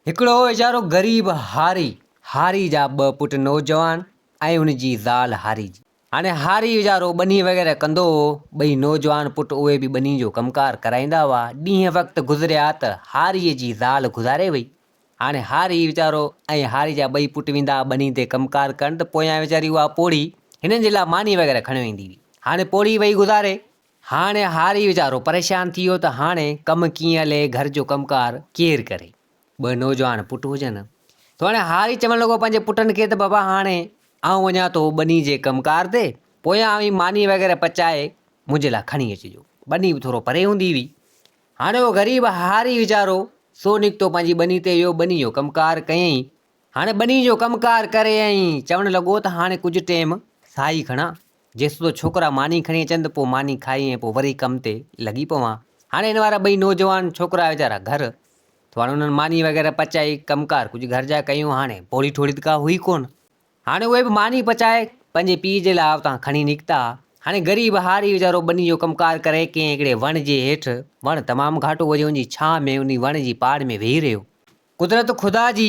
هڪڙو هو ويچارو غريب هاري. هاري جا ٻه پٽ نوجوان ۽ ان جي زال هاري جي. هاڻي هاري ويچارو ٻني وغيره ڪندو هو. ٻئي نوجوان پٽ اهي به ٻني جو ڪم ڪار ڪرائيندا هئا. ڏينهن وقت گذريا ته هاريء جي زال گذاري وئي. هاڻي هاري ويچارو ۽ هاري جا ٻئي پٽ ويندا ٻني تي ڪم ڪار ڪرڻ ته پويان ويچاري اها پوڙهي هنن جي لاء ماني وغيره کڻيو ايندي هئي. هاڻي پوڙهي وئي گذاري. هاڻي هاري ويچارو پريشان ٿي ويو ته هاڻي ڪم ڪيئن هلي، گهر جو ڪم ڪار ڪير ڪري؟ ٻه نوجوان پٽ هجن. ته هاڻي هاري چوڻ لڳو پنهنجي پٽن کي ته بابا هاڻي آئون وڃان ٿو ٻني جي ڪم ڪار تي، پويان اوهين ماني وغيره پچائي منهنجي لاء کڻي اچجو. ٻني به ٿورو پري هوندي هئي. هاڻي اهو غريب هاري ويچارو سو نڪتو پنهنجي ٻني تي ويو، ٻني جو ڪم ڪار ڪيائين. هاڻي ٻني جو ڪم ڪار ڪري ۽ چوڻ لڳو ته هاڻي ڪجهه ٽيم ساهي کڻان، جيستائين ڇوڪرا ماني کڻي اچن ته پوء ماني کائي ۽ پوء وري ڪم تي لڳي پوان. هاڻي هن وارا ٻئي نوجوان ڇوڪرا ويچارا گهر ته هاڻي انهن ماني وغيره پچائي ڪم ڪار ڪجهه گهر جا ڪيون هاڻي پوڙهي ٺوڙهي ته ڪا هئي ڪونه. هاڻي اهي به ماني پچائي پنهنجي پيء جي لاء اتان کڻي نڪتا. هاڻي غريب هاري ويچارو ٻني جو ڪم ڪار ڪري ڪنهن هڪڙي وڻ جي هيٺ وڻ تمام گهاٽو هجي ان جي ڇانء ۾ انهي وڻ جي پاڙ ۾ ويهي رهيو. قدرت خدا جي،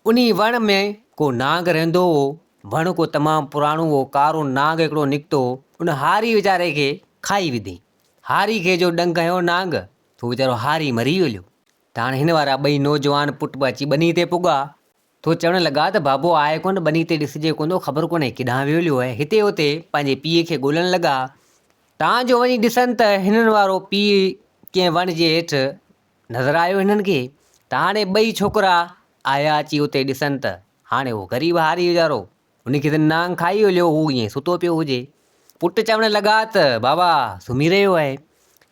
انهي وڻ ۾ ڪو نانگ رهندو هو. وڻ ڪو تمام پراڻو هو. ڪارو نانگ هڪڙو نڪتو، ان هاري ويچاري کي کائي وڌئين. هاري کي جو ڏنگ هنيو نانگ، ته هو ويچارو هاري مري ويو. ته هاڻي هن وارا ٻئي نوجوان پٽ به اچي ٻني تي پڳا. ٿو چوڻ لڳا ته بابو آهي ڪونه، ٻني تي ڏسجي ڪونه ٿو، خبر ڪونهي ڪيڏانهن ويو هليو آهي. هتي هتي پنهنجي پيء کي ڳولڻ لڳا. تان جو وڃي ڏسن ته هنن وارو پيء ڪنهن وڻ جي هيٺ نظر آيو هنن کي ته هاڻي ٻئي ڇوڪرا آيا اچي اتي ڏسن ته هاڻي اهو غريب هاري ويچارو ان کي ته نانگ کائي هليو هو ائين ستو پيو هجي. پٽ چوڻ لڳا ته بابا سمهي رهيو آهي.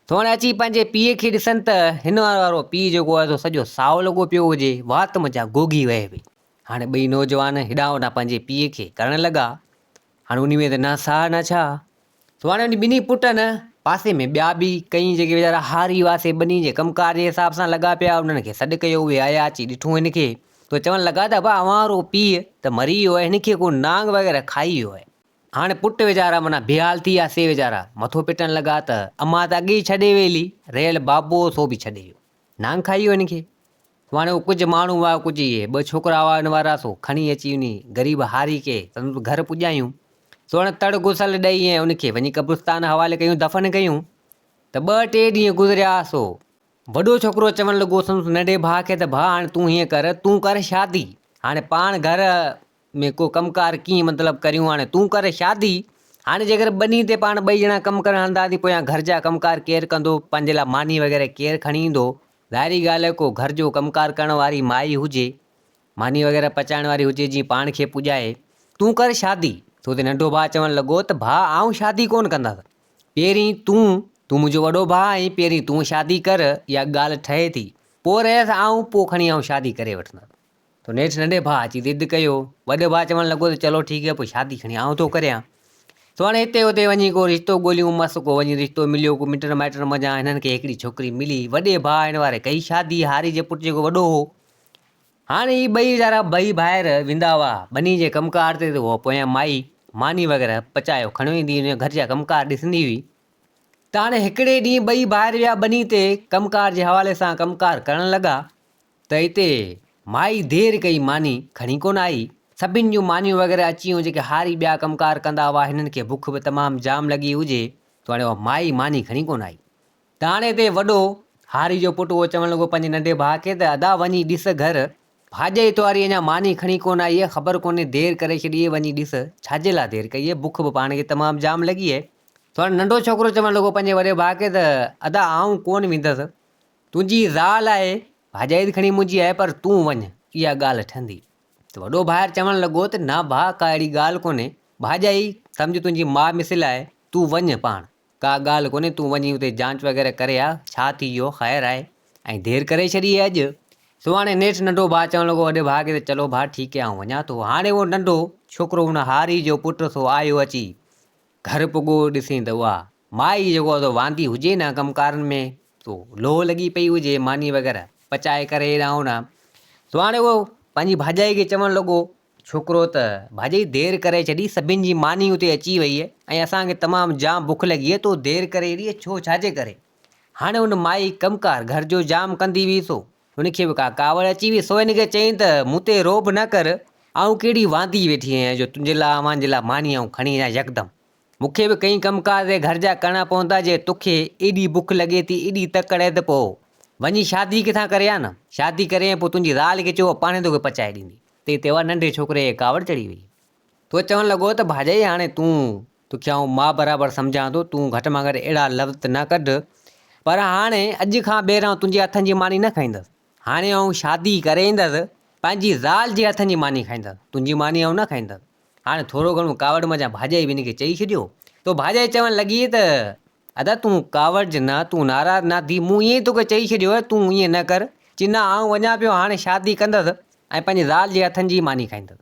ٿو هاڻي اچي پنهنجي پيء کي ڏسن ته هن وارو پيء جيڪو آهي سو سڄو سائو لڳو پيو هجي وات منجهان گوگي وهي پئي. هاڻي ٻئي نوجوان هيڏانهن هوڏانهن پنهنجي پيء کي ڪرڻ لڳا. هاڻي انهي ۾ ته نه ساهه نه ڇا. سو هاڻي انهن ٻنهي پٽن پاسي ۾ ٻيا به ڪئين جيڪي ويچارا هاري هئا سي ٻنهي جي ڪم ڪار جي حساب سان لڳا پيا انهن کي سڏ ڪيو اهي آيا اچي ڏٺو هن کي ته چوڻ لڳا ته ابا اوهان وارو پيء ته مري ويو آهي هن کي ڪو نانگ وغيره کائي ويو آهي. هاڻي پٽ ويچارا معنيٰ بيحال ٿي ويا سي ويچارا مٿو پٽڻ لڳا ته امان ته اڳي ئي ڇڏي وئي هلي رهيل بابو سو به ڇڏي ويو نانگ کائي ويو هن کي. هاڻي هو ڪجهه ماڻهو هئا ڪجهه اهي ٻه ڇوڪرا هئا ان وارا سو کڻي اچي انهي غريب هاري کي سندس گهر پڄايون. سو هاڻي تڙ غسل ڏئي ۽ ان کي وڃي قبرستان حوالي ڪيون دفن ڪيون ته ٻه ٽي ڏينهن گذريا سو وڏو ڇوڪرو چوڻ لڳو سندس ننڍي ڀاء کي ته ڀاء هاڻي تون هيئن ڪر تون ڪر شادي هاڻي پاڻ گهر ۾ ڪو ڪم ڪار ڪيئن مطلب ڪريون هاڻي تون ڪر شادي هاڻي جيڪر ٻني تي پاڻ ٻئي ڄڻا ڪم ڪرڻ هلنداسين پويان گهر جا ڪم ڪار ڪير ڪندو پنهنجي لاء ماني وغيره ڪير کڻي ايندو ظاهري ڳالهه آهي ڪو گهر جو ڪم ڪار ڪرڻ واري مائي هجي، ماني وغيره پچائڻ واري هجي جيئن پاڻ کي پڄائي. تون ڪر شادي. تو تي ننڍو ڀاء چوڻ لڳو ته ڀاء آئون شادي ڪونه ڪندس. پهرين تون، تون منهنجو وڏو ڀاء آهين، پهرين تون شادي ڪر، اها ڳالهه ٺهي ٿي. پوء رهيس آئون، پوء کڻي آئون شادي ڪري وٺندس. تو نيٺ ننڍي ڀاء اچي ضد ڪيو. وڏي ڀاء چوڻ لڳو ته چلو ٺيڪ هي پوء شادي کڻي آئون ٿو ڪريان. سو هاڻي هتي هتي وڃي ڪو رشتو ڳوليون مس ڪو وڃي رشتو مليو ڪو مٽن مائٽن منجهان هنن کي هڪڙي ڇوڪري ملي. وڏي ڀاء هن واري ڪئي شادي هاري جي پٽ جيڪو وڏو هو. هاڻي هي ٻئي ويچارا ٻئي ڀائر ويندا هئا ٻني جي ڪم ڪار تي ته هوء پويان مائي ماني وغيره پچايو کڻيو ايندي هئي گهر جا ڪم ڪار ڏسندي هئي. ته هاڻي هڪڙي ڏينهن ٻئي ڀائر ويا ٻني تي ڪم ڪار جي حوالي سان ڪم ڪار ڪرڻ لڳا. ته اتي مائي دير ڪئي ماني کڻي ڪونه آئي. سڀن جون مانيون وغيره اچي ويون جيڪي هاري ٻيا ڪم ڪار ڪندا هئا هنن کي بک به تمام جام لڳي هجي ته هاڻي اها مائي ماني کڻي ڪونه آئي. ته هاڻي اتي وڏو هاري جو پٽ اهو چوڻ لڳو پنهنجي ننڍي ڀاء کي ته ادا وڃي ڏس گهر ڀاڄائي تواري اڃا ماني کڻي ڪونه آئي آهي خبر ڪونهي دير ڪري ڇڏي آهي وڃي ڏس ڇاجي لاء دير ڪئي آهي بک به پاڻ کي تمام جام لڳي آهي. ته هاڻي ننڍو ڇوڪرو چوڻ لڳو پنهنجي وڏي ڀاء کي ته ادا آئون ڪونه ويندس تنهنجي زال آهي، ڀاڄائي ته کڻي منهنجي آهي پر تون وڃ، اها ڳالهه ٺهندي. ته وڏو ڀائر چوڻ لڳو ته نه ڀاء ڪا اهڙي ڳالهه ڪونهي، ڀاڄائي سمجهه تنهنجي ماء مثل آهي، تون وڃ پاڻ، ڪا ڳالهه ڪونهي، تون وڃي اتي جانچ وغيره ڪري آ، ڇا ٿي ويو، خير آهي ۽ دير ڪري ڇڏي آهي اڄ. سو هاڻي نيٺ ننڍو ڀاء چوڻ لڳو وڏي ڀاء کي ته چلو ڀاء ٺيڪ آهي آئون وڃان ٿو. هاڻي اهو ننڍو ڇوڪرو ان هاري جو پٽ سو آيو اچي گهر پڳو، ڏسين ته اها مائي جيڪو آهي سو واندي هجي نه ڪم ڪارن ۾ سو لوهه لڳي پئي هجي ماني وغيره پچائي ڪري هيڏانهن هوڏانهن سو هاڻي اهو پنهنجي ڀاڄائي کي چوڻ لڳو ڇوڪرو ته ڀاڄائي دير ڪري ڇڏي سڀن جي ماني اتي اچي وئي ۽ اسان کي تمام جام بک لڳي آهي تو دير ڪري ڇڏي ڇو ڇاجي ڪري هاڻي ان مائي ڪم ڪار گهر جو جام ڪندي هئي سو هن کي به ڪا ڪاوڙ اچي وئي، سو هن کي چيائين ته مون تي رعب نه ڪر، آئون ڪهڙي واندي ويٺي آهيان جو تنهنجي لاء اوهان جي لاء ماني آئون کڻي اچان يڪدم. مون کي به ڪئين ڪم ڪار رهي گهر جا ڪرڻا پوندا، جي توکي ايڏي بک لڳي ٿي، ايڏي تڪڙ آهي ته پوء وڃي شادي ڪٿان ڪري آ نه. شادي ڪري ۽ پوء تنهنجي زال کي چئو اها پاڻهي توکي پچائي ڏيندي. تي تي اها ننڍي ڇوڪري کي ڪاوڙ چڙهي وئي. تو چوڻ لڳو ته ڀاڄائي هاڻي تون توکي آئون ماء برابر سمجهان ٿو، تون گهٽ مان گهٽ اهڙا لفظ ته نه ڪڍ، پر هاڻي اڄ کان ٻيهر آئون تنهنجي هٿن جي ماني نه کائيندس. هاڻي آئون شادي ڪري ايندس، پنهنجي زال جي هٿن جي ماني کائيندس، تنهنجي ماني آئون نه کائيندس. هاڻي ٿورو گهڻو ڪاوڙ منجهان ڀاڄائي به هن کي چئي ڇڏيو. تو ڀاڄائي چوڻ لڳي ته ادا تون ڪاوڙج نه، تون ناراض نه ٿي، مون ائين ئي توکي چئي ڇڏيو آهي، تون ائين نه ڪر. چي نه آئون وڃان پيو، هاڻي شادي ڪندس ۽ پنهنجي زال جي هٿن جي ئي ماني کائيندس.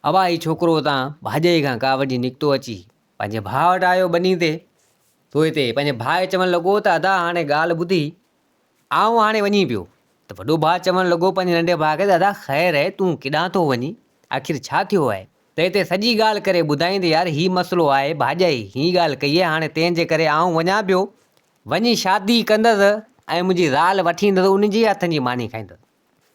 ابا هي ڇوڪرو اتان ڀاڄائي کان ڪاوڙجي نڪتو اچي پنهنجي ڀاء وٽ آيو ٻني تي. سو هتي پنهنجي ڀاء کي چوڻ لڳو ته ادا هاڻي ڳالهه ٻڌي آئون هاڻي وڃين پيو. ته وڏو ڀاء چوڻ لڳو پنهنجي ننڍي ڀاء کي ته ادا خير آهي تون ڪيڏانهن ٿو وڃين آخر ڇا ٿيو آهي؟ ته هتي سڄي ڳالهه ڪري ٻڌائين ته يار هي مسئلو آهي ڀاڄائي هي ڳالهه ڪئي آهي هاڻي تنهن جي ڪري آئون وڃان پيو وڃي شادي ڪندس ۽ منهنجي زال وٺي ايندس ان جي هٿن جي ماني کائيندس.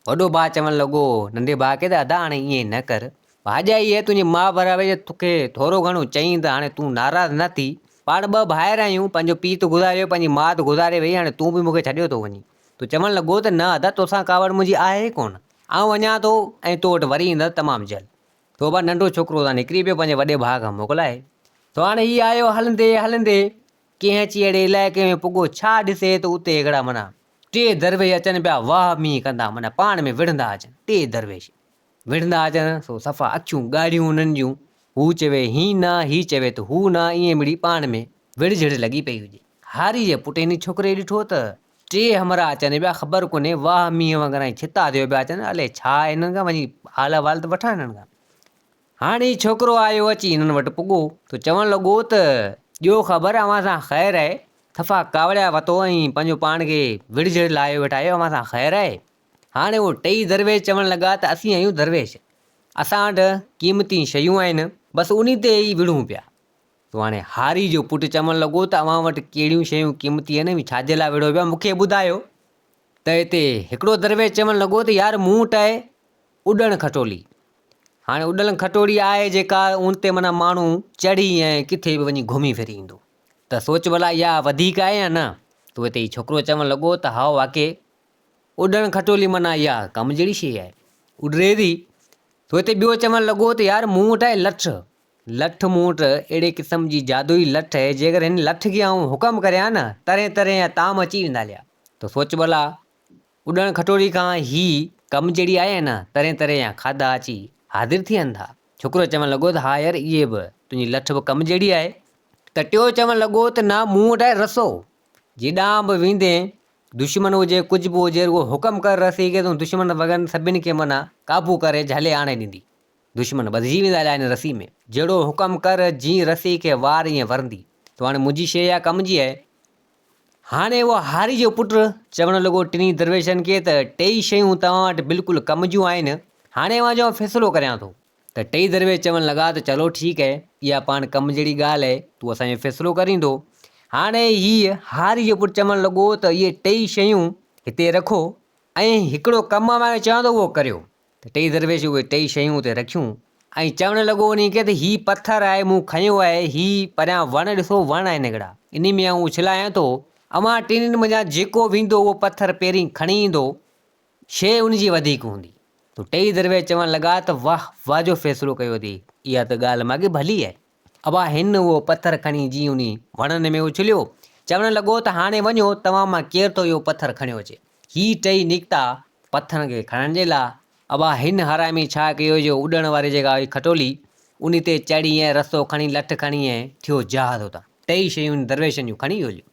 وڏو ڀاء چوڻ لڳو ننڍي ڀاء کي ته ادا هاڻي ائين نه ڪر. ڀاڄائي اهي تنهنجي ماء برابر جي توکي ٿورو گهڻو چئين ته هاڻي تون ناراض نه ٿي. پاڻ ٻه ڀائر آهيون، پنهنجو پيء ته گذاري ويو، پنهنجي ماء ته گذاري وئي، هاڻي تون به مون کي ڇڏيو ٿو وڃين. تو چوڻ لڳو ته نه ادا توسان ڪاوڙ منهنجي آهي ئي ڪونه. آئون وڃان ٿو ۽ تو وٽ وري ايندس تمام جلد. تو ابا ننڍو ڇوڪرو اتان نڪري پيو پنهنجي وڏي ڀاء کان موڪلائي. تو هاڻي هي آيو هلندي هلندي ڪنهن اچي اهڙي علائقي ۾ پڳو ڇا ڏسي ته اتي هڪڙا معنيٰ ٽي درويش اچن پيا واهه مينهن ڪندا معنيٰ پاڻ ۾ وڙهندا اچن ٽي درويش وڙهندا اچن سو صفا اکيون ڳاڙهيون انهن جون هو چوي هي نه هي چوي ته هو نه ائين مڙئي پاڻ ۾ وڙهه جهڙ لڳي پئي هجي. هاري جي پٽ هن ڇوڪري ڏٺو ته ٽي همراهه اچن پيا خبر ڪونهي واهه مينهن وانگر ۽ ڇتا ٿيو پيا اچن الائي ڇا آهي هنن کان وڃي حال احوال ته وٺان هنن کان. هاڻ هي ڇوڪرو آيو اچي هنن وٽ پڳو ته چوڻ لڳو ته ڏيو خبر اوهان سان خير آهي صفا ڪاوڙيا وتو ۽ پنهنجو پاڻ کي وڙهه جهڙ لايو ويٺا آهيو اوهان سان خير آهي؟ هاڻي اهي ٽئي درويش چوڻ لڳا ته اسين آهيون درويش اسان وٽ قيمتي شيون آهن بس انهي تي ئي وڙهون پيا. تو هاڻي هاري جو پٽ چوڻ لڳو ته اوهان وٽ ڪهڙيون شيون قيمتي آهن ۽ ڇا جي لاء وڙهو پيا مون کي ٻڌايو ته هتي هڪڙو درويش چوڻ لڳو ته يار مون وٽ آهي اڏڻ کٽولي هاڻي اڏڻ کٽولي آهي جيڪا ان تي معنيٰ ماڻهو چڙهي ۽ ڪٿي به وڃي گهمي ڦري ايندو ته سوچ ڀلا اها وڌيڪ آهي يا نه؟ ته اتي هي ڇوڪرو چوڻ لڳو ته هائو واقعي اڏڻ کٽولي معنيٰ اها ڪم جهڙي شيء آهي اڏري ٿي. ته اتي ٻيو چوڻ لڳو ته يار مون وٽ آهي لٺ، لٺ مون وٽ اهڙي قسم جي جادوئي لٺ آهي جيڪر هن لٺ کي آئون حڪم ڪريان نه طرحين طرحين جا طعام اچي ويندا هليا. ته سوچ ڀلا اڏڻ کٽولي کان هي ڪم جهڙي آهي يا نه؟ طرحين طرحين جا کاڌا اچي حاضر ٿين ٿا. ڇوڪرو چوڻ لڳو ته ها يار اهي به تنهنجي لٺ به ڪم جهڙي آهي. ته ٽيو چوڻ لڳو ته نه مون وٽ آهي رسو. جيڏانهن به ويندين دشمن هجي ڪجهه به هجي رڳو حڪم ڪر رسي کي تون دشمن وڳن سڀني کي معنيٰ قابو ڪري جهلي آڻي ڏيندي. دشمن ٻڌجي ويندا هليا هن رسي ۾. جهڙو حڪم ڪر جيئن رسي کي وار ايئن ورندي. تو هاڻي منهنجي شيء اها ڪم جي آهي. هاڻي اهو هاري جو پٽ چوڻ لڳو ٽنهي درويشن کي ته ٽيئي شيون توهان وٽ بلڪل ڪم جون آهن، هاڻي اوهان جو آئون فيصلو ڪريان ٿو. ته ٽيئي درويش چوڻ لڳا ته چلو ٺيڪ آهي، اها پاڻ ڪم جهڙي ڳالهه آهي، تون اسان جو فيصلو ڪرين ٿو. هاڻي هيء هاري جو پٽ چوڻ لڳو ته اهي ٽيئي شيون هتي رکو ۽ هڪڙو ڪم اوهان کي چوان ٿو اهو ڪريو. ته ٽيئي درويش اهي ٽيئي شيون اتي رکيون ۽ چوڻ لڳو انهي کي ته هي پٿر آهي مون کنيو آهي، هي پريان وڻ ڏسو وڻ آهن هڪڙا، انهي ۾ آئون اڇلايان ٿو، اوهان ٽنهين منجهان جيڪو ويندو اهو پٿر پهرين کڻي ايندو، شيء ان جي وڌيڪ هوندي. ته ٽيئي درويش چوڻ لڳا ته واه واه جو فيصلو ڪيو اٿئي، اها ته ڳالهه ماڳهين ڀلي آهي. ابا هن اهو پٿر کڻي جيئن انهي وڻن ۾ اڇليو، چوڻ لڳو ته هاڻي وڃو توهان مان ڪير ٿو اهو پٿر کڻيو اچي. هي ٽئي نڪتا پٿرن کي کڻڻ جي لاء. ابا هن حرامي ڇا ڪيو جو اڏڻ واري جيڪا هئي کٽولي، انهي تي چڙهي ۽ رسو کڻي لٺ کڻي ۽ ٿيو جهاز اتان. ٽئي شيون درويشن جون کڻي ويو هليو.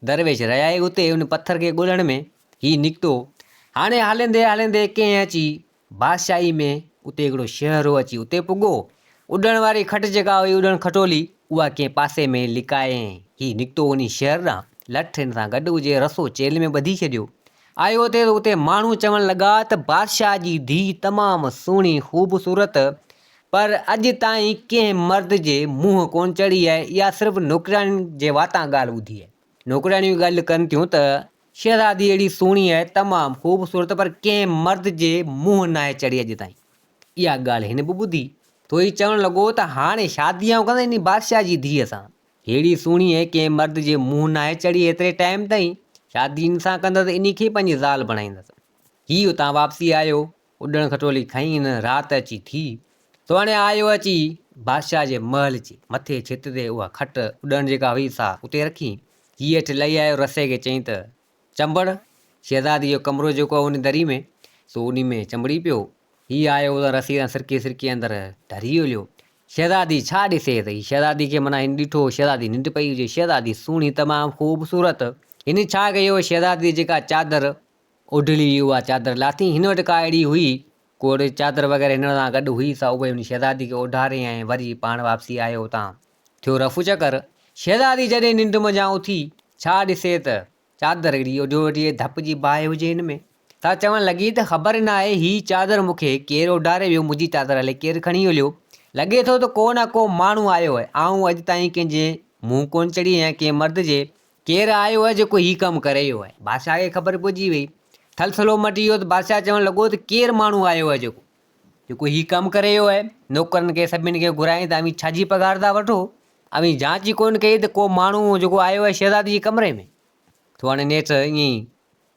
درويش رهيا ئي اتي ان پٿر کي ڳولڻ ۾. هي نڪتو. هاڻي هلندي هلندي ڪنهن اچي بادشاهي ۾ اتي هڪڙو شهر هو اچي اتي پڳو. اڏڻ واري کٽ جيڪا هئي اڏڻ کٽولي اها ڪنهن پاسي ۾ لڪائي ۽ هي نڪتو انهي شهر ڏانهن. لٺ هن سان گڏ هجي رسو چيلهه ۾ ٻڌي ڇڏيو. آيو اتي ته اتي ماڻهو چوڻ لڳا ته بادشاهه جي ڌيء تمام سهڻي خوبصورت پر اڄ تائين ڪنهن مرد جي منهن ڪونه چڙهي آهي اها صرف نوڪرياڻين جي واتان ڳالهه ٻڌي آهي. نوڪرياڻيون ڳالهه ڪن ٿيون ته. شهزادي اهڙي سهڻي آهي، تمام خوبصورت پر ڪنهن مرد جي منهن ناهي چڙهي اڄ تائين. اها ڳالهه هن به ٻڌي. ٿو هي چوڻ لڳو ته هاڻي شادي آئون ڪندس انهي بادشاهه جي ڌيء سان. ههڙي سهڻي آهي ڪنهن مرد جي منهن ناهي چڙهي هيتري ٽائيم تائين. شادي ان سان ڪندس انهي کي پنهنجي زال بڻائيندس. هي اتان واپسي آيو. اڏڻ کٽولي کنئي هن رات اچي ٿي. سو هاڻي آيو اچي بادشاهه جي محل جي مٿي ڇت تي اها کٽ اڏڻ جيڪا هئي سا اتي رکي. هي هيٺ لهي آيو رسي کي چيائين ته چنبڙ، شهزادي جو ڪمرو جيڪو آهي ان دري ۾ سو انهي ۾ چنبڙي پيو. هي آيو ته رسي سان سرڪي سرڪي اندر ڍري هليو. شهزادي ڇا ڏسي ته هي شهزادي کي معنيٰ هن ڏٺو شهزادي ننڊ پئي هجي. شهزادي سهڻي تمام خوبصورت. هن ڇا ڪيو شهزادي جيڪا چادر اوڍلي هئي اها چادر لاٿي. هن وٽ ڪا اهڙي هئي ڪو اهڙي چادر وغيره هن سان گڏ هئي سا اهي هن شهزادي کي اوڍاري ۽ وري پاڻ واپسي آيو اتان ٿيو رفو چڪر. شهزادي جڏهن ننڊ منجهان اٿي ڇا ڏسي ته چادر اهڙي اوڍيو ويٺي آهي ڌپ جي باهه هجي هن ۾. سا چوڻ لڳي ته خبر ناهي هي چادر مون کي ڪير اوڍاري ويو منهنجي چادر الائي ڪير کڻي هليو. لڳي ٿو ته ڪو نه ڪو ماڻهو آيو آهي. آئون اڄ تائين ڪنهن جي منهن ڪونه چڙهي آهيان ڪنهن مرد جي. ڪير آيو آهي جيڪو هي ڪم ڪري ويو آهي. بادشاهه کي خبر پئجي وئي. ٿلٿلو مٽي ويو ته بادشاهه چوڻ لڳو ته ڪير ماڻهو آيو آهي جيڪو جيڪو هي ڪم ڪري ويو آهي. نوڪرن کي سڀني کي گهرايائين ته اوهين ڇا جي پگهار ٿا وٺو. اوهين جانچ ئي ڪونه ڪئي ته ڪو ماڻهو جيڪو آيو آهي شهزادي جي ڪمري ۾. ٿو هاڻي نيٺ ائين ئي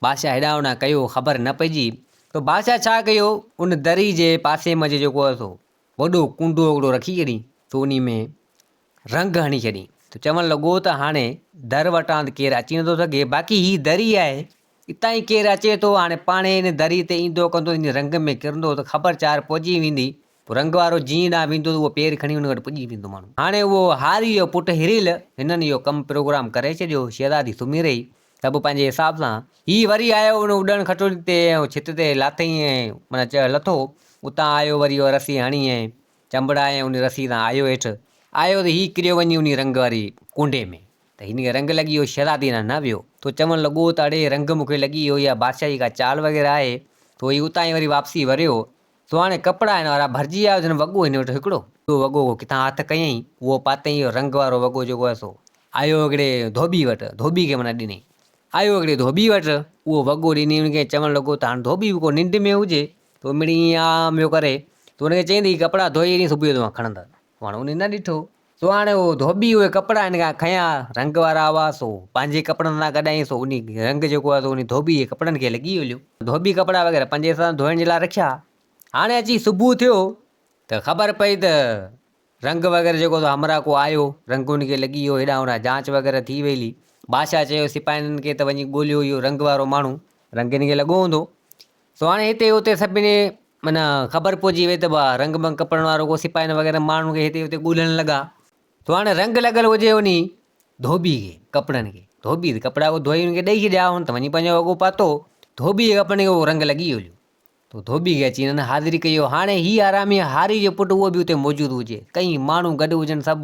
بادشاهه هيڏانهن هوڏانهن ڪيو خبر نه پئجي ته بادشاهه ڇا ڪيو ان دري جي پاسي منجهه جيڪو آهي سو وڏو ڪونڊو هڪڙو رکي ڇڏيائين ته انهي ۾ رنگ هڻي ڇڏيائين ته چوڻ لڳو ته هاڻي در وٽان ته ڪير اچي نٿو سگهي باقي هي دري آهي اتان ئي ڪير اچي ٿو هاڻي پاڻهي ان دري تي ايندو ڪندو ان رنگ ۾ ڪرندو ته خبر چار پئجي ويندي پوء رنگ وارو جيئن ڏانهن ويندو ته اهو پير کڻي ان وٽ پڄي ويندو ماڻهو. هاڻي اهو هاري جو پٽ هريل هنن اهو ڪم پروگرام ڪري ڇڏيو. شهزادي سمهي رهي سڀ پنهنجي حساب سان. هي وري آيو ان اڏڻ کٽولي تي ۽ ڇت تي لاٿئين ۽ معنيٰ چڙهه لٿو. اتان آيو وري اها رسي هڻي ۽ چنبڙائي ۽ ان رسي تان آيو هيٺ. آيو ته هي ڪريو وڃي انهي رنگ واري ڪونڊي ۾. ته هن کي رنگ لڳي ويو شهزادي ڏانهن نه ويو. ٿو چوڻ لڳو ته اڙي رنگ مون کي لڳي ويو اها بادشاهه جي ڪا چال وغيره آهي. ٿو هي اتان ئي وري واپسي وريو. سو هاڻي ڪپڙا هن وارا ڀرجي ويا هجن، وڳو هن وٽ هڪڙو. اهو وڳو ڪو ڪٿان هٿ ڪيائين، اهو پاتائين، اهو رنگ وارو وڳو جيڪو آهي سو آيو هڪڙي ڌوٻي وٽ، ڌوٻي کي معنيٰ ڏنائين. آيو هڪڙي ڌوٻي وٽ، اهو وڳو ڏني هن کي، چوڻ لڳو ته هاڻي ڌوٻي به ڪو ننڊ ۾ هجي، ته مڙئي ائين عام پيو ڪري، ته هن کي چيائين ته هي ڪپڙا ڌوئي ڏي، صبح جو ته مان کڻندس. هاڻي انهي نه ڏٺو. سو هاڻي اهو ڌوٻي اهي ڪپڙا هن کان کنيا، رنگ وارا هئا، سو پنهنجي ڪپڙن سان گڏايائين، سو انهي رنگ جيڪو آهي سو انهي ڌوٻي جي ڪپڙن کي لڳي هليو. ڌوٻي ڪپڙا وغيره پنهنجي حساب سان ڌوئڻ جي لاء رکيا. هاڻي اچي صبح ٿيو ته خبر پئي ته رنگ وغيره جيڪو سو همراهه ڪو آيو، رنگ ان کي لڳي ويو، هيڏانهن هوڏانهن جانچ وغيره ٿي وئي هلي. بادشاهه چيو سپاهين کي ته وڃي ڳوليو اهو رنگ وارو ماڻهو، رنگ هن کي لڳو هوندو. سو هاڻي هتي هتي سڀني معنيٰ خبر پئجي وئي ته ڀاء رنگ بنگ ڪپڙن وارو ڪو سپاهين وغيره ماڻهن کي هتي هتي ڳولڻ لڳا. سو هاڻي رنگ لڳل هجي انهي ڌوٻي کي ڪپڙن کي. ڌوٻي ته ڪپڙا ڪو ڌوئي ان کي ڏئي ڇڏيا هن ته وڃي پنهنجو وڳو پاتو. ڌوٻي جي ڪپڙن کي اهو رنگ لڳي ويو. تو ڌوٻي کي اچي هنن حاضري ڪئي. هاڻي هي حرامي هاري جو پٽ اهو به اتي موجود هجي. ڪئين ماڻهو گڏ هجن سڀ.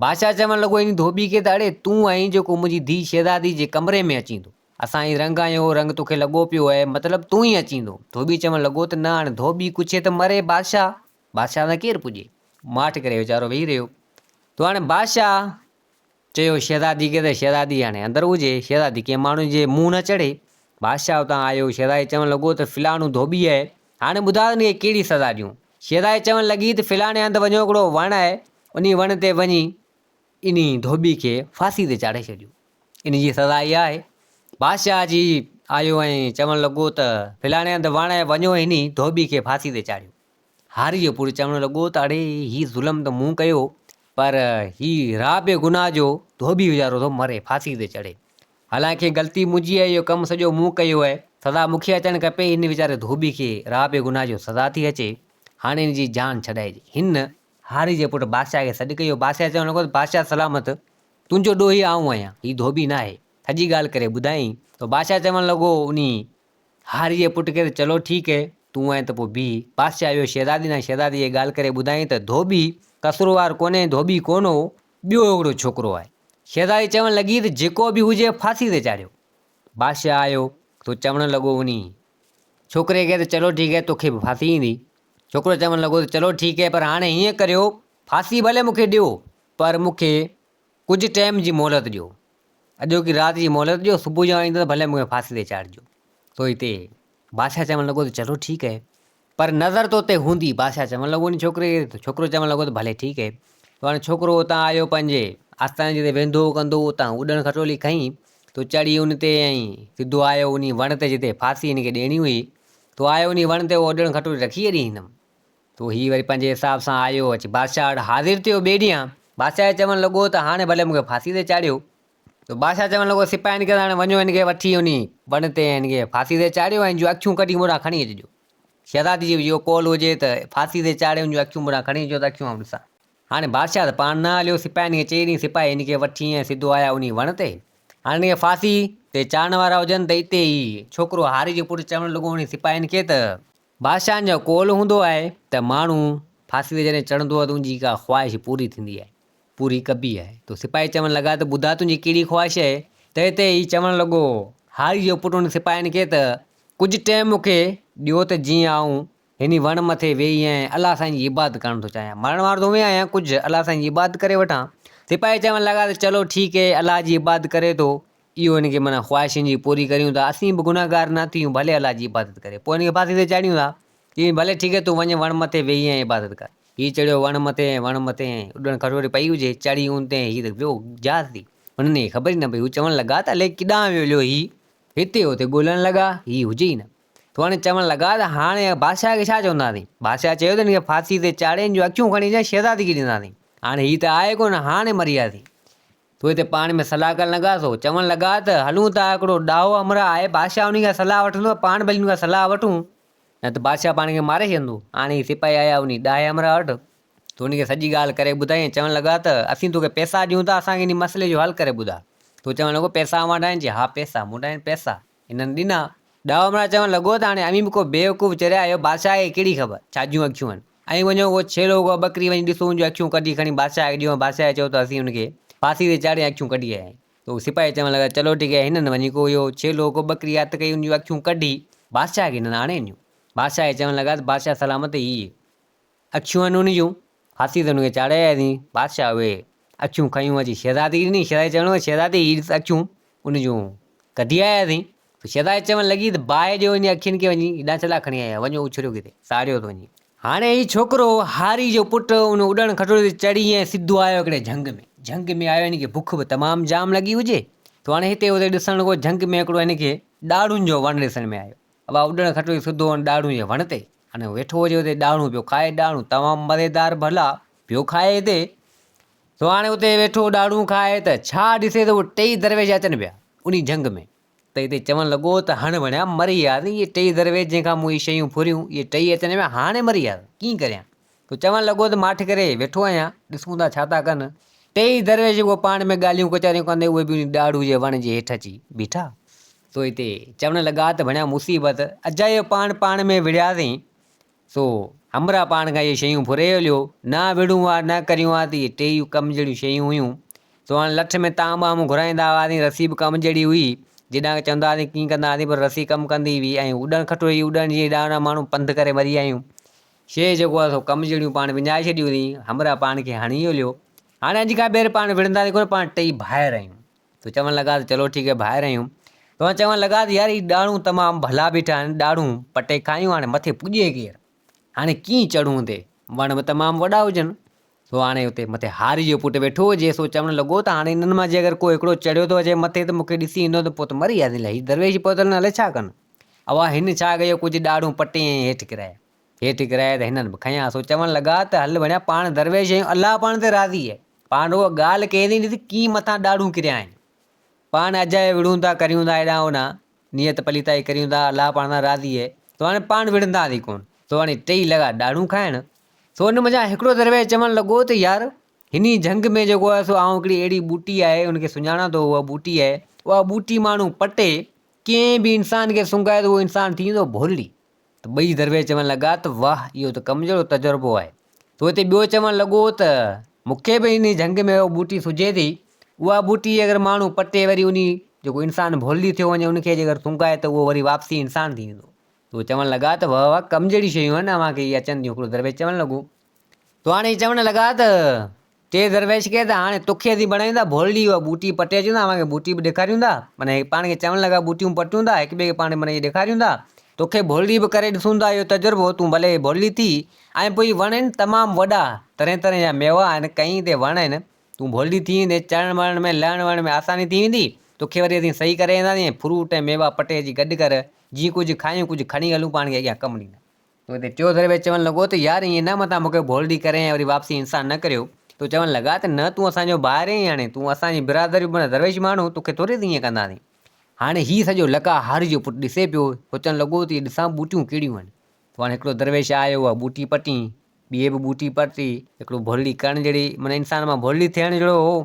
بادشاهه چوڻ لڳو انهي ڌوٻي کي ته اڙي تون آهين جيڪو منهنجي ڌيء شهزادي جي ڪمري ۾ اچين ٿو. اسان هي رنگ آهيون اهو رنگ توکي لڳو پيو آهي، مطلب تون ئي اچيندو. ڌوٻي چوڻ لڳو ته نه هاڻي ڌوٻي ڪڇي ته مري بادشاهه، بادشاهه سان ڪير پڄي. ماٺ ڪري ويچارو ويهي رهيو. ته هاڻي بادشاهه چيو شهزادي کي ته شهزادي هاڻي اندر هجي، شهزادي ڪنهن ماڻهو جي منهن نه چڙهي. بادشاهه اتان آيو، شهزادي چوڻ لڳو ته فلاڻو ڌوٻي آهي، هاڻي ٻڌاء ته ان کي ڪهڙي سزا ڏيون. شهزادي چوڻ لڳي ته فلاڻي هنڌ وڃو هڪڙو وڻ آهي، انهي وڻ تي وڃي انهي ڌوٻي کي ڦاسي تي چاڙهي ڇڏيو. ان جي سزا اها آهي. بادشاهه اچي آيو ۽ چوڻ لڳو ته فلاڻي هنڌ وڻ ۽ وڃو هني ڌوٻي کي ڦاسي تي چاڙهيو. هاري جو پٽ چوڻ لڳو ته اڙي هي ظلم ته مون ڪيو پر هي راهه بي گناهه جو ڌوٻي ويچارو ٿو مري ڦاسي تي چڙهي. حالانڪه غلطي منهنجي آهي اهو ڪم سڄو مون ڪيو آهي سزا مون کي اچڻ کپي هن ويچاري ڌوٻي کي راهه بي گناهه جو سزا ٿي اچي هاڻي هن جي جان ڇڏائجي. هن هاري جي پٽ بادشاهه کي سڏ ڪيو. بادشاهه چوڻ لڳو ته بادشاهه سلامت تنهنجو ڏوهي آئون آهيان، هي ڌوٻي ناهي. سڄي ڳالهه ڪري ٻڌايائين ته بادشاهه چوڻ لڳو انهي هاري جي پٽ کي ته چلو ٺيڪ هي، تون آهين ته پوء بيهه. بادشاهه ويو شهزادي ڏانهن شهزادي کي ڳالهه ڪري ٻڌايائين ته ڌوٻي قصوروار ڪونهي، ڌوٻي ڪونه هو، ٻيو هڪڙو ڇوڪرو آهي. شهزادي چوڻ لڳي ته جيڪو به هجي ڦاسي تي چاڙهيو. بادشاهه آيو ته چوڻ لڳو انهي ڇوڪري کي ته چلو ٺيڪ هي توکي به ڦاسي ايندي. ڇوڪرو چوڻ لڳو ته چلو ٺيڪ هي پر هاڻي هيئن ڪريو ڦاسي ڀلي مون کي ڏيو پر مون کي ڪجهه ٽيم جي مهلت ڏيو. اڄوڪي رات جي مهلت ڏيو، صبح جو آئيندو ته ڀلي مون کي ڦاسي تي چاڙهجو. تو هتي بادشاهه چوڻ لڳو ته چلو ٺيڪ هي، پر نظر تو تي هوندي. بادشاهه چوڻ لڳو ان ڇوڪري کي ته ڇوڪرو چوڻ لڳو ته ڀلي ٺيڪ هي. تو هاڻي ڇوڪرو اتان آيو پنهنجي آستاني جتي ويندو هو ڪندو هو اتان اڏڻ کٽولي کنئي تو چڙهي ان تي ۽ سڌو آيو انهي وڻ تي جتي ڦاسي هن کي ڏيڻي هئي. تو آيو انهي وڻ تي اهو اڏڻ کٽولي رکي ڇڏي هنم. تو هي وري پنهنجي حساب سان آيو اچي بادشاهه وٽ حاضر ٿيو ٻئي ڏينهن. بادشاهه چوڻ لڳو ته هاڻي ڀلي مون کي ڦاسي تي چاڙهيو. ته بادشاهه چوڻ لڳو، سپاهين کي ته هاڻي وڃو هن کي وٺي وڃي وڻ تي ۽ هن کي ڦاسي تي چاڙهيو ۽ هن جون اکيون ڪڍي مون ڏانهن کڻي اچجو. شهزادي جو اهو قول هجي ته ڦاسي تي چاڙهي هن جون اکيون مون ڏانهن کڻي اچجو ته اکيون آئون ڏسان. هاڻي بادشاهه ته پاڻ نه هليو، سپاهين کي چئي ڏني، سپاهي هن کي وٺي ۽ سڌو آيا انهي وڻ تي. هاڻي هن کي ڦاسي تي چاڙهڻ وارا هجن ته اتي هي ڇوڪرو هاري جو پٽ چوڻ لڳو انهي سپاهين کي ته. بادشاهن جو قول هوندو آهي ته ماڻهو ڦاسي تي جڏهن چڙهندو آهي ته ان جي ڪا خواهش پوري ٿيندي آهي، پوري ڪبي آهي. ته سپاهي چوڻ لڳا ته ٻڌاء تنهنجي ڪهڙي خواهش آهي؟ تنهن تي هي چوڻ لڳو هاري جو پٽ ان سپاهين کي ته ڪجهه ٽيم مون کي ڏيو ته جيئن آئون هن وڻ مٿي ويهي ۽ الله سائين جي عبادت ڪرڻ ٿو چاهيان. مرڻ وارو ته هونئن آهيان ڪجهه الله سائين جي عبادت ڪري وٺان. سپاهي چوڻ لڳا ته چلو ٺيڪ هي الله جي عبادت ڪري ٿو اهو هن کي معنيٰ خواهشن جي پوري ڪريون ٿا، اسين به گنهگار نه ٿيون، ڀلي الله جي عبادت ڪري. پوء هن کي ڦاسي تي چاڙهيون ٿا. چيائين، ڀلي ٺيڪ آهي، تون وڃ وڻ مٿي ويهي ۽ عبادت ڪر. هي چڙهيو وڻ مٿي ۽ وڻ مٿي ۽ اڏڻ کٽوري پئي هجي، چڙهي ان تي ۽ هي ته ويو جهاز ٿي. هنن کي خبر ئي نه پئي. هو چوڻ لڳا ته الائي ڪيڏانهن ويو هليو هي. هتي هتي ڳولڻ لڳا، هي هجي ئي نه. ته هاڻي چوڻ لڳا ته هاڻي بادشاهه کي ڇا چونداسين؟ بادشاهه چيو ته هن کي ڦاسي تي چاڙهي هن جون اکيون کڻي اچ ۽ شهزادي کي ڏينداسين. هاڻي هي ته آهي ڪونه، هاڻي مري وياسين. تو هتي پاڻ ۾ صلاح ڪرڻ لڳا، سو چوڻ لڳا ته هلون ٿا، هڪڙو ڏاهو همراهه آهي، بادشاهه انهي کان صلاح وٺندو، پاڻ ڀلي ان کان صلاح وٺون، نه ته بادشاهه پاڻ کي ماري ڇڏندو. هاڻي هي سپاهي آيا انهي ڏاهي همراهه وٽ، تو ان کي سڄي ڳالهه ڪري ٻڌائي ۽ چوڻ لڳا ته اسين توکي پئسا ڏيون ٿا، اسان کي انهي مسئلي جو حل ڪري ٻڌاء. تو چوڻ لڳو پئسا اوهان وٽ آهن؟ چي ها پئسا، مون وٽ آهن پئسا. هنن ڏنا. ڏاهو همراهه چوڻ لڳو ته هاڻي اوهين به ڪو بيوقوف چريا آهيو، بادشاهه کي ڪهڙي خبر، ڇا جون اکيون آهن. ائين وڃو ڪو ڇيلو ڪو ٻڪري وڃي ڏسو ان جون اکيون ڪڍي کڻي بادشاهه کي ڏيو ۽ بادشاهه کي چئو ته اسين ان کي ڦاسي تي چاڙهي اکيون ڪڍي آيا آهيون. ته هو سپاهي چوڻ لڳا چلو ٺيڪ آهي. هنن وڃي ڪو اهو ڇيلو ڪو ٻڪري هٿ ڪئي ان جون اکيون ڪڍي بادشاهه کي هنن آڻي ڏنيون. بادشاهه کي چوڻ لڳا ته بادشاهه سلامت هي اکيون آهن ان جون، ڦاسي تي ان کي چاڙهي آياسين. بادشاهه اهي اکيون کنيون اچي شهزادي کي ڏني. شهزادي چوڻ لڳو شهزادي هي ڏس اکيون ان جون ڪڍي آياسين. ته شهزادي چوڻ لڳي ته باهه ڏيو ان اکين کي وڃي هيڏانهن ڇا لاء کڻي آيا آهيو، وڃو اڇليو ڪٿي، ساڙيو ٿو وڃي. هاڻي هي ڇوڪرو هاري جو پٽ ان اڏڻ کٽولي تي چڙهي ۽ سڌو آيو هڪڙي جهنگ ۾. جهنگ ۾ آيو هن کي بک به تمام جام لڳي هجي. ته هاڻي هتي هتي ڏسڻ لڳو جهنگ ۾ هڪڙو هن کي ڏاڙهون جو وڻ ڏسڻ ۾ آيو. اها اڏڻ کٽولي سڌو ان ڏاڙهون جي وڻ تي هاڻي ويٺو هجي اتي ڏاڙهون پيو کائي، ڏاڙهون تمام مزيدار ڀلا پيو کائي هتي. سو هاڻي اتي ويٺو ڏاڙهون کائي ته ڇا ڏسي ته اهي ٽيئي درويش اچن پيا انهي جهنگ ۾. ته هتي چوڻ لڳو ته هڻ وڻيا مري ويا اهي ٽيئي درويش جنهن کان مون اهي شيون ڦريون اهي ٽيئي اچن پيا هاڻي مري ويا ڪيئن ڪريان. سو چوڻ لڳو ته ماٺ ڪري ويٺو آهيان ڏسون ٿا ڇا ٿا ڪن. ٽيئي درويش اهو پاڻ ۾ ڳالهيون ڪچهريون ڪندي اهي به انهي ڏاڙهون جي وڻ جي هيٺ اچي بيٺا. سو هتي چوڻ لڳا ته ڀڻيا مصيبت اجايو پاڻ پاڻ ۾ وڙهياسين، سو همراهه پاڻ کان اهي شيون ڦري هليو، نه وڙهون ها نه ڪريون ها ته اهي ٽيئي ڪم جهڙيون شيون هيون. سو هاڻي لٺ ۾ طعام وام گهرائيندا هئاسين، رسي به ڪم جهڙي هئي، جيڏانهن چوندا هئاسين ڪيئن ڪندا هئاسين پر رسي ڪم ڪندي هئي ۽ اڏڻ کٽو هئي، اڏڻ جيئن هيڏانهن هوڏانهن ماڻهو پنڌ ڪري مري ويا آهيون. شيء جيڪو آهي سو ڪم جهڙيون پاڻ وڃائي ڇڏيونسين، همراهه پاڻ کي هڻي هليو. هاڻي اڄ کان ٻيهر پاڻ وڙهنداسين ڪونه، پاڻ ٽيئي ڀائر آهيون. تو چوڻ لڳا ته چلو ٺيڪ آهي ڀائر آهيون. تو چوڻ لڳا ته يار هي ڏاڙهون تمام ڀلا بيٺا آهن، ڏاڙهون پٽي کايون هاڻي مٿي پڄي ڪير؟ هاڻي ڪيئن چڙهون اتي؟ وڻ به تمام وڏا هجن. سو هاڻي اتي مٿي هاري جو پٽ ويٺو هجي، سو چوڻ لڳو ته هاڻي انهن مان جي اگر ڪو هڪڙو چڙهيو ٿو اچي مٿي ته مون کي ڏسي ايندو ته پوء ته مري وياسين الائي هي درويش پهتل آهن الائي ڇا ڪن. اها هن ڇا ڪيو ڪجهه ڏاڙهون پٽي ۽ هيٺ ڪرايا. هيٺ ڪرايا ته هنن به کنيا، سو چوڻ لڳا ته هل وڻيا پاڻ درويش آهيون الله پاڻ تي راضي آهي. پاڻ رڳو ڳالهه ڪئي اٿئي ڏس ڪيئن مٿان ڏاڙهون ڪريا آهن. پاڻ اجايو وڙهون ٿا ڪريون ٿا هيڏانهن هوڏانهن نيت پليتائي ڪريون ٿا الله پاڻ سان راضي آهي سو هاڻي پاڻ وڙهنداسين ڪونه. سو هاڻي ٽيئي لڳا ڏاڙهون کائڻ. سو ان منجهان هڪڙو درويش چوڻ لڳو ته يار هني جهنگ ۾ جيڪو آهي سو آئون هڪڙي اهڙي ٻوٽي آهي ان کي سڃاڻان ٿو اها ٻوٽي آهي اها ٻوٽي ماڻهو پٽي ڪنهن به انسان کي سونگهائي ته اهو انسان ٿي ويندو ڀولڙي. ته ٻئي درويش چوڻ لڳا ته واهه اهو ته ڪم جهڙو تجربو آهي. ته اتي ٻيو چوڻ لڳو ته مون کي به انهي جهنگ ۾ اها ٻوٽي سجهي ٿي، اها ٻوٽي اگر ماڻهو پٽي وري انهي جيڪو انسان ڀولڙي ٿيو وڃي ان کي جيڪر سونگهائي ته اهو وري واپسي انسان ٿي ويندو. ته اهي چوڻ لڳا ته واهه واهه ڪم جهڙيون شيون آهن اوهان کي اهي اچن ٿيون. هڪڙو درويش چوڻ لڳو. ته هاڻي چوڻ لڳا ته. ٽي درويش کي ته هاڻي توکي اسين بڻايون ٿا ڀولڙي اها ٻوٽي پٽي اچون ٿا اوهان کي ٻوٽي به ڏيکاريون ٿا معنيٰ هي پاڻ کي چوڻ لڳا ٻوٽيون پٽيون ٿا هڪ ٻئي کي پاڻ معنيٰ اهي ڏيکاريون ٿا توکي ڀولڙي به ڪري ڏسون ٿا اهو تجربو تون ڀلي ڀولڙي ٿي ۽ پوء هي وڻ آهن تمام وڏا طرح طرح جا ميوا آهن ڪئين تي وڻ آهن تون ڀولڙي ٿي ويندين چڙهڻ وڙهڻ ۾ لهڻ وهڻ ۾ آساني ٿي ويندي توکي وري اسين صحيح ڪري اينداسين ۽ فروٽ ۽ ميوا پٽي اچي گڏ ڪر جيئن ڪجهه کايون ڪجهه کڻي هلون پاڻ کي اڳيان ڪم ڏيندا. تو هتي ٽيو درويش چوڻ لڳو ته يار ائين نه متان مون کي ڀولڙي ڪرين ۽ وري واپسي انسان نه ڪريو. تو چوڻ لڳا ته نه تون اسان جو ڀائر آهين هاڻي تون اسان جي برادري جو درويش ماڻهو توکي ٿوري ائين ڪنداسين. هاڻي هي سڄو لقاء هاري جو پٽ ڏسي پيو. سوچڻ لڳو ته هي ڏسان ٻوٽيون ڪهڙيون آهن. تو هاڻي هڪڙو درويش آيو اها ٻوٽي پٽين. ٻي به ٻوٽي پٽي. هڪڙو ڀولڙي ڪرڻ جهڙي معنيٰ انسان مان ڀولڙي ٿيڻ جهڙو هو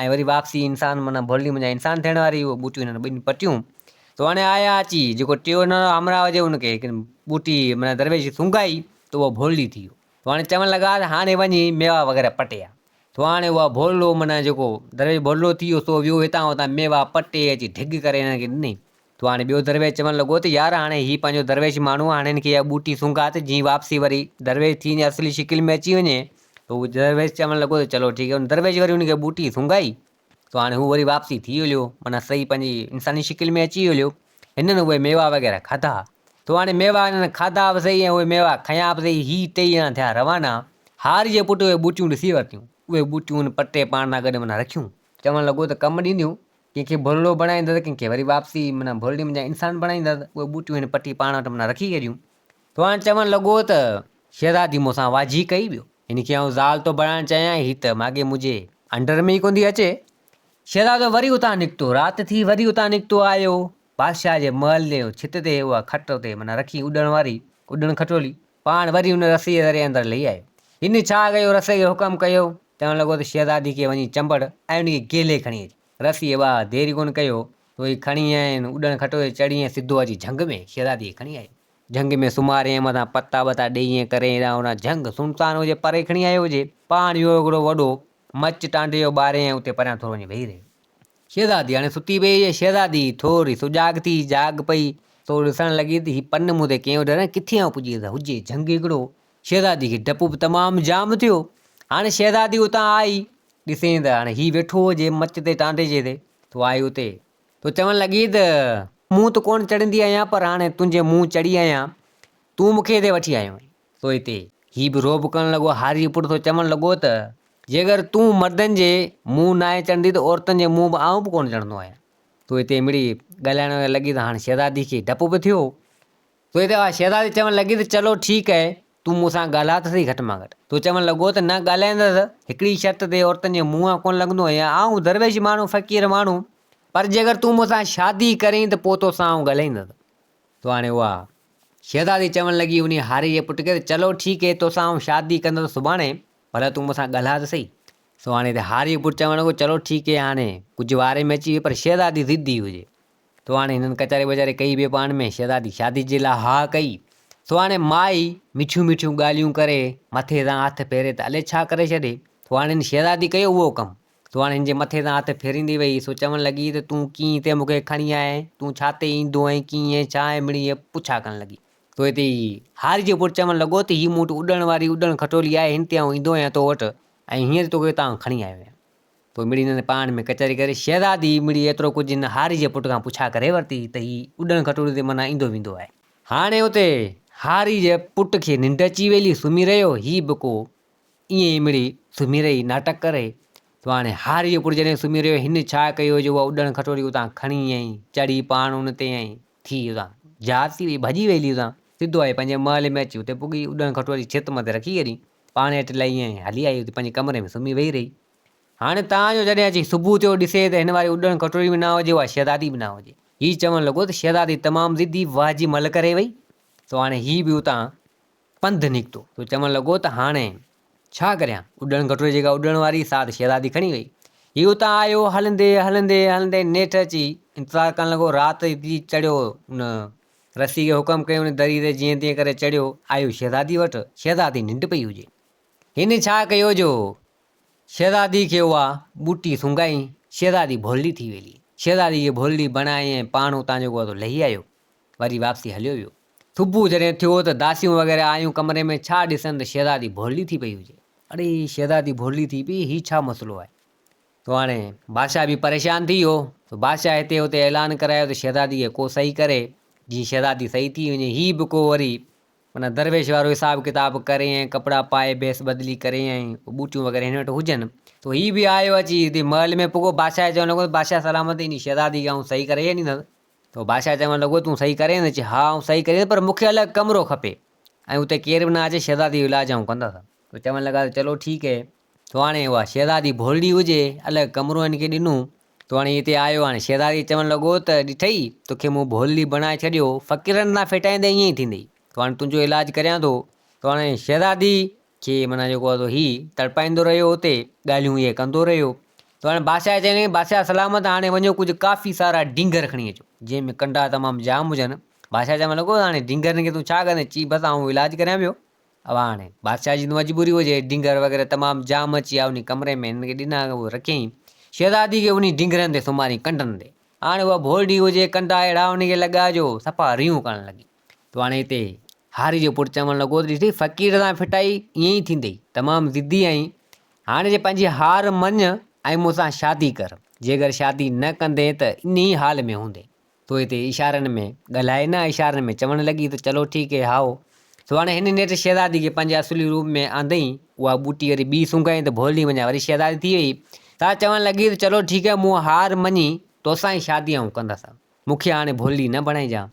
۽ وري واپسي انسان معنيٰ ڀولڙي منجهان انسان ٿيڻ واري اهي ٻوٽيون هنن ٻنهي پٽيون. تو هاڻي آيا اچي جيڪو ٽيون هن همراهه هجي ان کي هڪ ٻوٽي معنيٰ درويش سونگهائي ته اهو ڀولڙي ٿي ويو. تو هاڻي چوڻ لڳا ته هاڻي وڃي ميوا وغيره پٽي آ. تو هاڻي اها ڀولڙو معنيٰ جيڪو درويش ڀولڙو ٿي ويو سو ويو هتان هتان ميوا پٽي اچي ڍڳ ڪري هنن کي ڏني. تو هاڻي ٻيو درويش چوڻ لڳو ته يار هاڻي هي پنهنجو درويش ماڻهو آ هاڻي هن کي اها ٻوٽي سونگها ته جيئن واپسي وري درويش ٿي وڃي اصلي شڪل ۾ اچي وڃي. ته هو درويش چوڻ لڳو ته چلو ٺيڪ آهي. ان درويش وري ان کي ٻوٽي سونگهائي. سو هاڻي هو وري واپسي ٿي هليو، معنيٰ صحيح پنهنجي انساني شڪل ۾ اچي هليو. هنن اهي ميوا وغيره کاڌا. سو هاڻي ميوا هنن کاڌا به سهي ۽ اهي ميوا کنيا به سهي. هي ٽيئي ڄڻا ٿيا روانا. هاري جي پٽ اهي ٻوٽيون ڏسي ورتيون. اهي ٻوٽيون هن پٽي پاڻ سان گڏ معنيٰ رکيون. چوڻ لڳو ته ڪم ڏينديون. ڪنهن کي ڀولڙو بڻائيندس، ڪنهن کي وري واپسي معنيٰ ڀولڙي منجهان انسان بڻائيندس. اهي ٻوٽيون هن پٽي پاڻ وٽ معنيٰ رکي ڇڏيون. سو هاڻي چوڻ لڳو ته شهزادي مون سان واجهي ڪئي ٻيو. هن کي آئون زال ٿو بڻائڻ چاهيان، هي ته ماڳهين منهنجي انڊر ۾ ئي ڪونه ٿي اچي. شهزادو وري اتان نڪتو. رات ٿي، وري اتان نڪتو آيو. بادشاهه جي محل جي ڇت تي اها کٽ اتي معنيٰ رکي اڏڻ واري، اڏڻ کٽولي. پاڻ وري ان رسي جي ذريعي اندر لهي آيو. هن ڇا ڪيو، رسي کي حڪم ڪيو. چوڻ لڳو ته شهزادي کي وڃي چنبڙ ۽ ان کي گهلي کڻي اچ. رسيء واهه دير ئي ڪونه ڪيو، ته هي کڻي آين، اڏڻ کٽوئي چڙهي ۽ سڌو اچي جهنگ ۾ شهزادي کي کڻي آيو. جهنگ ۾ سمهاري ۽ مٿان پتا ٻتا ڏيئي ائين ڪري هيڏانهن هوڏانهن جهنگ سنسان هجي پري کڻي آيو هجي. پاڻ اهو هڪڙو وڏو مچ ٽانڊي جو ٻاري ۽ اتي پريان ٿورو وڃي ويهي رهيو. شهزادي هاڻي ستي پئي هئي. شهزادي ٿوري سجاڳ ٿي، جاڳ پئي، سو ڏسڻ لڳي ته هي پن مون تي ڪئين اڏريا، ڪٿي آئون پڄي ويس، هجي جهنگ هڪڙو. شهزادي کي ڊپ به تمام جام ٿيو. هاڻي شهزادي اتان آئي، ڏسين ته هاڻي هي ويٺو هجي مچ تي ٽانڊي جي تي، تو آئي اتي، تو چوڻ لڳي ته مون ته ڪونه چڙهندي آهيان، پر هاڻي تنهنجي منهن چڙهي آهيان، تون مون کي هتي وٺي آيو آهين. سو هتي هي به رعب ڪرڻ لڳو، هاري پٽ سو چوڻ لڳو ته جيڪر تون مردن جي منهن ناهي چڙهندي ته عورتن جي منهن به آئون به ڪونه چڙهندو آهيان. سو هتي مڙئي ڳالهائڻ لڳي ته هاڻي شهزادي کي ڊپ به ٿيو. سو هتي اها شهزادي چوڻ لڳي ته چلو ٺيڪ آهي، تون مون سان ڳالهاء ته سهي گهٽ مان گهٽ. سو چوڻ لڳو ته نه ڳالهائيندس، هڪڙي شرط تي عورتن جي منهن آئون ڪونه لڳندو آهيان، آئون درويش ماڻهو، فقير ماڻهو، پر جيڪر تون مون سان شادي ڪرين ته پوء توسان آئون ڳالهائيندس. سو هاڻي اها شهزادي چوڻ لڳي انهيء هاري جي پٽ کي ته چلو ٺيڪ آهي، توسان آئون شادي ڪندس سڀاڻي، ڀلا تون مون سان ڳالهاء ته سهي. سو هاڻي هتي هاري جو پٽ چوڻ لڳو چلو ٺيڪ آهي، هاڻي ڪجهه واري ۾ اچي ويو، پر شهزادي ضدي هجي. سو هاڻي هنن ڪچهري وچهري ڪئي به پاڻ ۾، شهزادي شادي جي لاء ها ڪئي. سو هاڻي مائي مٺيون مٺيون ڳالهيون ڪري، مٿي تان هٿ ڦيري ته الئي ڇا ڪري ڇڏي. سو هاڻي هن شهزادي ڪيو اهو ڪم. سو هاڻي هن جي مٿي تان هٿ ڦيريندي وئي، سو چوڻ لڳي ته تون ڪيئن هتي مون کي کڻي آئين، تون ڇا تي ايندو آهين، ڪيئن ۽ ڇا ۽ مڙئي هيء پڇا ڪرڻ لڳي. سو هتي هاري جو پٽ چوڻ لڳو ته هي مون وٽ اڏڻ واري اڏڻ کٽولي آهي، هن تي آئون ايندو آهيان تو وٽ ۽ هينئر توکي هتان کڻي آيو آهيان. پوء مڙئي هنن پاڻ ۾ ڪچهري ڪري شهزادي مڙئي ايترو ڪجهه هن هاري جي پٽ کان پڇا ڪري ورتي ته هي اڏڻ کٽولي تي معنيٰ ايندو ويندو آهي. هاڻي اتي هاري جي پٽ کي ننڊ اچي ويلي سمهي رهيو، هي به ڪو ائين ئي مڙئي سمهي رهي ناٽڪ ڪري. ته هاڻي هاري جو پٽ جڏهن سمهي رهيو هن ڇا ڪيو جو اها اڏڻ کٽولي اتان کڻي ۽ چڙهي پاڻ ان تي ۽ ٿي اتان جهاز ٿي وئي ڀڄي ويلي اتان سڌو آئي پنهنجي محل ۾ اچي اتي پڳي اڏڻ کٽولي ڇت مٿي رکي ڇڏي پاڻ هيٺ لهي ۽ هلي آئي اتي پنهنجي ڪمري ۾ سمهي ويهي رهي. هاڻي تان جو جڏهن اچي صبح ٿيو ڏسي ته هن واري اڏڻ کٽولي به نه هجي اها شهزادي به نه هجي. هي چوڻ لڳو ته شهزادي تمام ضدي واهه جي مل ڪري وئي. سو هاڻي هي به اتان پنڌ نڪتو. سو چوڻ لڳو ته هاڻي ڇا ڪريان؟ اڏڻ کٽولي جيڪا اڏڻ واري سا ته شهزادي کڻي وئي. هي اتان آيو هلندي هلندي هلندي نيٺ اچي انتظار ڪرڻ لڳو. رات ٿي چڙهيو ان رسي کي حڪم ڪيو ان دري تي جيئن تيئن ڪري چڙهيو آيو شهزادي وٽ. شهزادي ننڊ پئي هجي. هن ڇا ڪيو جو شهزادي کي اها ٻوٽي سونگهائين، شهزادي ڀولڙي ٿي ويلي. شهزادي کي ڀولڙي بڻائي ۽ پاڻ اتان جيڪو آهي سو لهي آيو. وري واپسي هليو ويو. صبح جڏهن ٿيو ته داسيون وغيره آيون ڪمري ۾ ڇا ڏسن ته شهزادي ڀولڙي ٿي پئي هجي. اڙي شهزادي ڀولي ٿي پئي، هي ڇا مسئلو آهي؟ تو هاڻي بادشاهه به پريشان ٿي ويو. تو بادشاهه هتي هتي اعلان ڪرايو ته شهزادي کي ڪو صحيح ڪري، جيئن شهزادي صحيح ٿي وڃي. هي به ڪو وري معنيٰ درويش وارو حساب ڪتاب ڪري ۽ ڪپڙا پائي ڀيس بدلي ڪري ۽ ٻوٽيون وغيره هن وٽ هجن. تو هي به آيو اچي هتي محل ۾ پڳو. بادشاهه چوڻ لڳو ته بادشاهه سلامت انهي شهزادي کي آئون صحيح ڪري ڇڏيندس. تو بادشاهه چوڻ لڳو تون صحيح ڪرين؟ چي ها آئون صحيح ڪريندس پر مون کي الڳ ڪمرو کپي ۽ اتي ڪير به نه اچي شهزادي جو علاج آئون ڪندس. تو چوڻ لڳا ته چلو ٺيڪ هي. تو هاڻي اها شهزادي ڀولڙي هجي الڳ ڪمرو هن کي ڏنو. تو هاڻي هتي آيو هاڻي شهزادي چوڻ لڳو ته ڏٺئي توکي مون ڀولڙي بڻائي ڇڏيو فقيرن سان ڦٽائيندي ائين ئي ٿيندئي. تو هاڻي تنهنجو علاج ڪريان ٿو. تو هاڻي شهزادي کي معنيٰ جيڪو آهي سو هي تڙپائيندو رهيو اتي ڳالهيون اهي ڪندو رهيو ته هاڻي بادشاهه چيائين بادشاهه سلامت هاڻي وڃو ڪجهه ڪافي سارا ڊينگهر کڻي اچو جنهن ۾ ڪنڊا تمام جام هجن بادشاهه چوڻ لڳو هاڻي ڊينگهرن کي تون ڇا ڪندين چي بس آئون علاج ڪريان پيو اها هاڻي بادشاهه جي مجبوري هجي ڊينگهر وغيره تمام جام اچي ويا انهي ڪمري ۾ هنن کي ڏنا اهي رکيائين شهزادي کي انهي ڊينگهرن تي سمهاريائين ڪنڊن تي هاڻي اها ڀولڙي هجي ڪنڊا اهڙا ان کي لڳا جو صفا ريون ڪرڻ لڳي تو هاڻي هتي هاري جو پٽ چوڻ لڳو ته ڏٺئي فقير سان ڦٽائي ائين ئي ٿيندئي، تمام ضدي آهين، هاڻي جي پنهنجي هار مڃ ۽ مون سان شادي ڪر، جيڪر شادي نه ڪندين ته انهي حال ۾ هوندين. تو هتي اشارن ۾ ڳالهائي نه اشارن ۾ چوڻ لڳي ته چلو ٺيڪ هي هائو. سو هاڻي هن نيٺ شهزادي کي پنهنجي اصلي روپ ۾ آندئين، اها ٻوٽي وري ٻي سونگهائين ته ڀولڙي وڃان وري شهزادي ٿي وئي. سا چوڻ لڳي ته چلو ٺيڪ هي مون هار مڃي توسان ئي شادي آئون ڪندس. مون کي هاڻي ڀولڙي نه بڻائجان.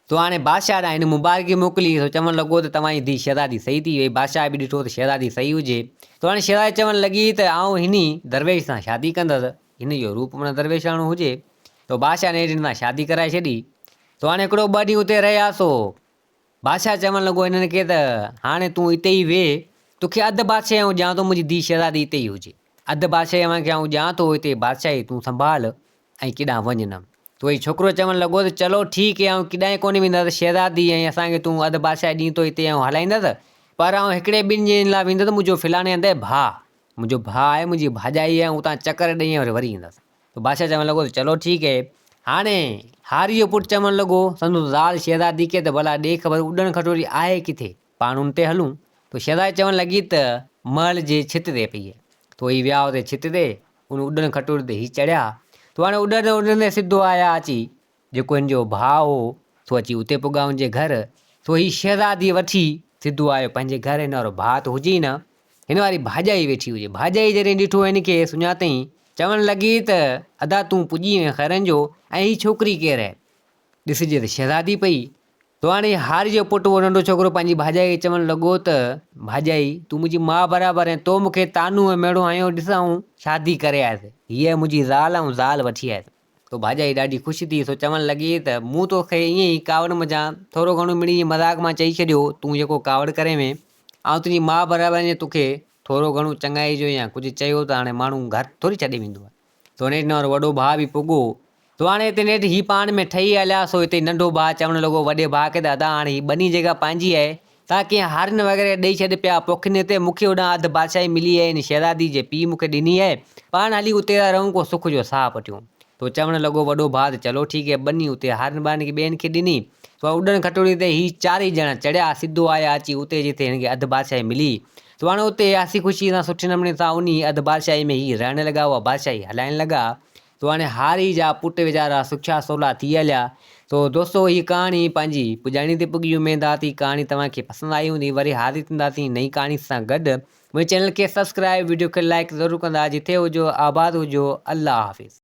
سو هاڻي بادشاهه ڏانهن هن مبارڪي موڪلي، سو چوڻ لڳو ته توهان جي ڌيء شهزادي صحيح ٿي وئي. بادشاهه به ڏٺو ته شهزادي صحيح هجي. سو هاڻي شهزادي چوڻ لڳي ته آئون هني درويش سان شادي ڪندس. هن جو روپ معنيٰ درويشاڻو هجي. سو بادشاهه نيٺ هن سان شادي ڪرائي ڇڏي. سو هاڻي هڪڙو ٻه ڏينهن اتي رهيا. سو بادشاهه چوڻ لڳو هنن کي ته هاڻي تون اتي ئي ويهه، توکي اڌ بادشاهي آئون ڏيان ٿو، منهنجي ڌيء شهزادي اتي ئي هجي. اڌ بادشاهي اوهان کي آئون ڏيان ٿو، اتي بادشاهي تون سنڀال. ۽ ڪيڏانهن وڃ نه. تو هي ڇوڪرو چوڻ لڳو ته چلو ٺيڪ هي آئون ڪيڏانهن ڪونه ويندس، شهزادي ۽ اسان کي تون اڌ بادشاهي ڏين ٿو هتي آئون هلائيندس، پر آئون هڪڙي ٻن ڏينهن لاء ويندس منهنجو فلاڻي هنڌ ڀاء، منهنجو ڀاء آهي منهنجي ڀاڄائي آهي آئون اتان چڪر ڏئي ۽ وري ايندس. ته بادشاهه چوڻ لڳو ته چلو ٺيڪ هي. هاڻي هاري جو پٽ چوڻ لڳو سندس زال شهزادي کي ته ڀلا ڏي خبر اڏڻ کٽوري آهي ڪٿي؟ پاڻ ان تي هلون. ته شهزادي چوڻ لڳي ته محل جي ڇت تي پئي آهي. ته هي ويا اتي ڇت تي، ان اڏڻ کٽوري تي هي چڙهيا. ته هاڻي اڏندي اڏندي سڌو آيا اچي جيڪو هن جو ڀاء هو سو اچي اتي پڳا ان جي گهر. سو هي شهزادي وٺي سڌو آيو پنهنجي گهر. هن وارو ڀاء ته هجي ئي نه، هن واري ڀاڄائي ويٺي هجي. ڀاڄائي جڏهن ڏٺو هن کي سڃاتئين، چوڻ لڳي ته ادا تون پڄي وئين خيرن جو ۽ هي ڇوڪري ڪير آهي؟ ڏسجي ته شهزادي پئي. تو هاڻي هاري جو پٽ اهو ننڍو ڇوڪرو پنهنجي ڀاڄائي کي چوڻ لڳو ته، ڀاڄائي، تون منهنجي ماء برابر آهين، تو مون کي طعنو ۽ ميڙو هنيو، ڏس آئون شادي ڪري آيس، هيء منهنجي زال آئون زال وٺي آيس. تو ڀاڄائي ڏاڍي خوش ٿي، سو چوڻ لڳي ته، مون توکي ائين ئي ڪاوڙ منجهان ٿورو گهڻو مڙئي ائين مذاق مان چئي ڇڏيو، تون جيڪو ڪاوڙ ڪرين وين، آئون تنهنجي ماء برابر آهيان، جي توکي ٿورو گهڻو چڱائي جو يا ڪجهه چيو ته هاڻي ماڻهو گهر ٿوري ڇڏي ويندو آهي. سو نيٺ هن وارو وڏو ڀاء به پڳو. سو هاڻي هتي نيٺ هي پاڻ ۾ ٺهي هليا. سو هتي ننڍو ڀاء چوڻ لڳو وڏي ڀاء کي ته ادا هاڻي هي ٻني جيڪا پنهنجي آهي، سا ڪنهن هارين وغيره کي ڏئي ڇڏ پيا پوکين هتي مون کي هوڏانهن اڌ بادشاهي ملي آهي هن شهزادي جي پيء مون کي ڏني آهي، پاڻ هلي اتي ٿا رهون ڪو سک جو ساهه پٽيون. سو چوڻ لڳو وڏو ڀاء ته چلو ٺيڪ هي ٻني اتي هارين ٻارين کي ٻين کي ڏني. سو اڏڻ کٽوڙي تي هي چارئي ڄڻا چڙهيا سڌو آيا اچي اتي جتي هن کي اڌ بادشاهي ملي. سو هاڻي اتي هسي خوشيء سان سٺي نموني سان انهي اڌ بادشاهي ۾ هي رهڻ لڳا اها بادشاهي هلائڻ لڳا. سو هاڻي هاري جا پٽ ويچارا سکيا سولا ٿي هليا. سو دوستو هي ڪهاڻي پنهنجي پڄاڻي تي پڳي اميد آ ته هي ڪهاڻي توهان کي پسند آئي هوندي وري حاضر ٿينداسين نئين ڪهاڻي سان گڏ منهنجي چينل کي سبسڪرائب وڊيو کي لائيڪ ضرور ڪندا جٿي هجو آباد هجو الله حافظ.